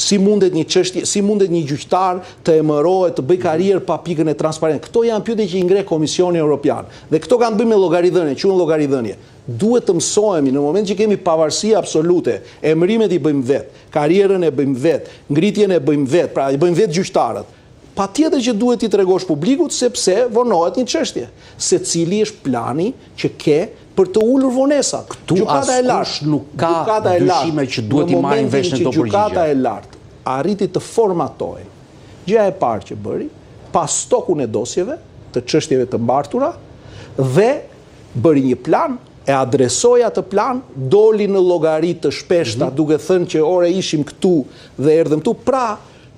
Si mundet një çështje, si mundet një gjyqtar të emërohet, të bëjë karrierë pa pikën e transparencës? Këto janë pyetje që i ngre Komisioni Europian. Dhe këto kanë të bëjnë me llogaridhënie, quhen llogaridhënie. Duhet të mësohemi në moment që kemi pavarësi absolute, emërimet i bëjmë vetë, karrierën e bëjmë vetë, ngritjen e bëjmë vetë, pra i bëjmë vetë gjyqtarët. Patjetër që duhet t'i tregosh publikut sepse vonohet një çështje. Se cili është plani që ke për të ulur vonesat. Këtu askush nuk ka dyshime që duhet t'i marrim vesh në këto përgjigje. Gjykata e Lartë arriti të formatohej, gjëja e parë që bëri, pa stokun e dosjeve, të çështjeve të mbartura dhe bëri një plan, e adresoi atë plan, doli në llogari të shpeshta mhm. duke thënë që ore ishim këtu dhe erdhëm këtu, pra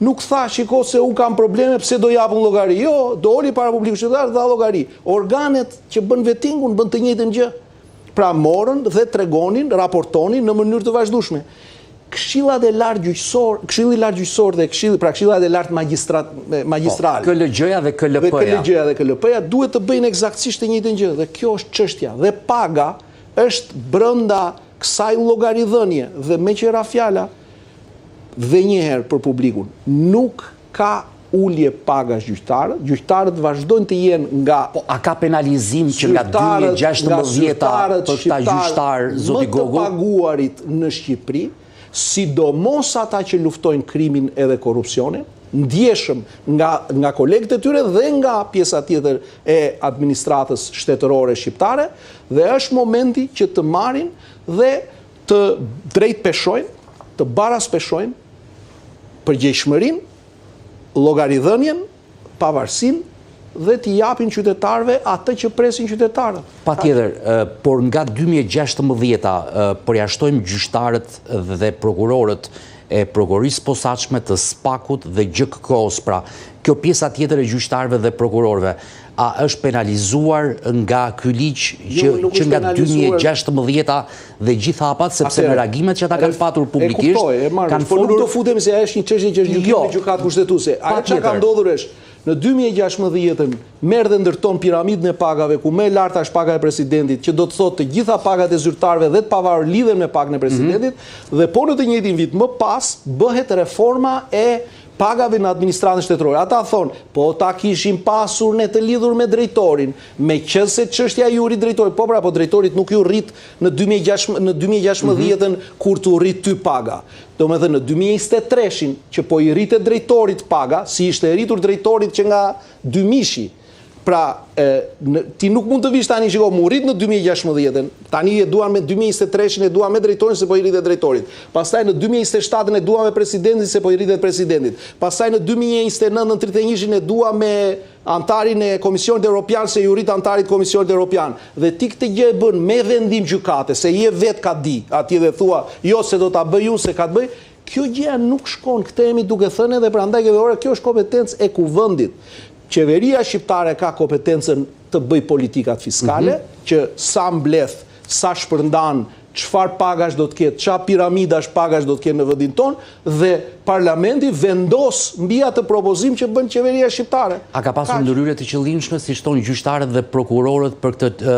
nuk tha shiko se unë kam probleme pse do jap unë llogari. Jo, doli para publikut shqiptar dhe dha llogari. Organet që bënë vetingun bënë të njëjtën gjë. Pra morën dhe tregonin, raportonin në mënyrë të vazhdueshme. Këshillat e Lartë Gjyqësor, Këshilli i Lartë Gjyqësor dhe Këshilli, pra Këshillat e Lartë Magjistrat, Magjistral. Po, KLGJ-ja dhe KLP-ja. Dhe KLGJ-ja dhe KLP-ja duhet të bëjnë ekzaktësisht të njëjtën gjë dhe kjo është çështja. Dhe paga është brenda kësaj llogaridhënie dhe meqë ra fjala dhe një herë për publikun, nuk ka ulje pagash gjyqtarët, gjyqtarët vazhdojnë të jenë nga Po a ka penalizim që nga 2016-a për këta gjyqtarë, zoti Gogu? Më të paguarit në Shqipëri, sidomos ata që luftojnë krimin edhe korrupsionin, ndjeshëm nga nga kolegët e tyre dhe nga pjesa tjetër e administratës shtetërore shqiptare dhe është momenti që të marrin dhe të drejtpeshojnë, të baraspeshojnë përgjegjshmërinë, llogaridhënien, pavarësinë dhe t'i japin qytetarëve atë që presin qytetarët. Patjetër, por nga 2016-a përjashtojmë gjyqtarët dhe prokurorët e Prokurorisë së Posaçme të SPAK-ut dhe GJKKO-s, pra kjo pjesa tjetër e gjyqtarëve dhe prokurorëve, a është penalizuar nga ky ligj jo, që që nga 2016-a dhe gjithë hapat, sepse në reagimet që ata kanë patur publikisht, kanë folur... Po nuk do futemi se ajo është një çështje që është gjykim jo, në gjykatë kushtetuese. Ajo që ka ndodhur është, në 2016-ën merr dhe ndërton piramidën e pagave ku më e larta është paga e presidentit, që do të thotë të gjitha pagat e zyrtarëve dhe të pavarur lidhen me pagën e presidentit, mm -hmm. dhe po në të njëjtin vit më pas bëhet reforma e pagave në administratën shtetërore. Ata thonë, po ta kishim pasur ne të lidhur me drejtorin, meqenëse çështja iu rrit drejtorit, po pra, po drejtorit nuk iu rrit në 2006 në 2016-ën mm -hmm. kur t'u rrit ty paga. Domethënë në 2023-shin që po i rritet drejtorit paga, si ishte rritur drejtorit që nga dymijëshi. Pra, e, në, ti nuk mund të vish tani, shiko, m'u rrit në 2016-ën, tani e duan me 2023-shin e duan me drejtorin se po i rritet drejtorit. Pastaj në 2027-ën e duan me presidentin se po i rritet presidentit. Pastaj në 2029-ën 31-shin e duan me anëtarin e Komisionit Europian se iu rrit anëtarit të Komisionit Europian. Dhe ti këtë gjë e bën me vendim gjykate, se je vetë kadi atje dhe thua, jo se do ta bëj unë, se ka të bëj. Kjo gjëja nuk shkon, këtë jemi duke thënë edhe prandaj kemi ore, kjo është kompetencë e Kuvendit. Qeveria shqiptare ka kompetencën të bëjë politikat fiskale, mm -hmm. që sa mbledh, sa shpërndan, çfarë pagash do të ketë, ça piramidash pagash do të ketë në vendin tonë dhe parlamenti vendos mbi atë propozim që bën qeveria shqiptare. A ka pasur ndërhyrje të qëllimshme, siç thonë gjyqtarët dhe prokurorët për këtë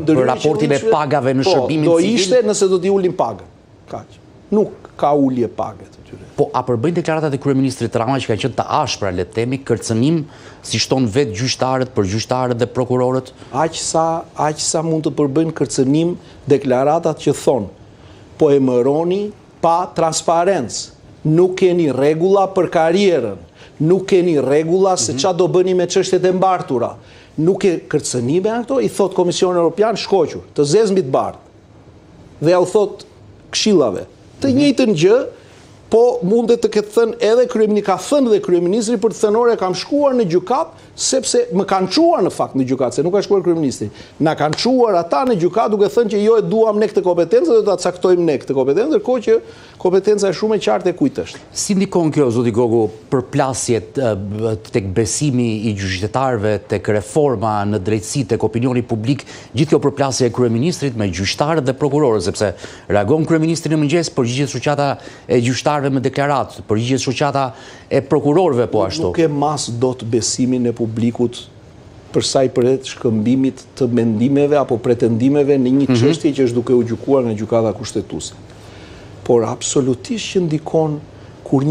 për raportin e pagave në po, shërbimin civil? Do ishte nëse do t'i ulin pagën. Kaq. Nuk ka ulje page të tyre. Po, a përbëjnë deklaratat e kryeministrit Rama që kanë qenë të ashpra, le të themi, kërcënim, siç thonë vetë gjyqtarët, për gjyqtarët dhe prokurorët? Aq sa, aq sa mund të përbëjnë kërcënim deklaratat që thonë, po emëroni pa transparencë, nuk keni rregulla për karrierën, nuk keni rregulla se mhm. ça do bëni me çështjet e mbartura. Nuk e kërcënime janë këto, i thotë Komisioni Europian shkoqur, të zezë mbi të bardhë. Dhe jua thotë këshillave. Të mhm. njëjtën gjë, po mundet të ketë thënë edhe kryeministri, ka thënë dhe kryeministri për të thënë ore kam shkuar në gjykatë sepse më kanë çuar në fakt në gjykatë, se nuk ka shkuar kryeministri. Na kanë çuar ata në gjykatë duke thënë që jo e duam ne këtë kompetencë dhe do ta caktojmë ne këtë kompetencë, ndërkohë që kompetenca është shumë e qartë e kujt është. Si ndikon kjo, zoti Gogu, përplasjet tek besimi i gjyqtarëve, tek reforma në drejtësi, tek opinioni publik, gjithë kjo përplasje e kryeministrit me gjyqtarët dhe prokurorët, sepse reagon kryeministri në mëngjes, përgjigjet shoqata e gjyqtarëve me deklaratë, përgjigjet shoqata e prokurorëve po ashtu. Nuk e mas dot besimin e publikut për sa i përket shkëmbimit të mendimeve apo pretendimeve në një mhm. çështje që është duke u gjykuar nga Gjykata Kushtetuese. Por absolutisht që ndikon kur një.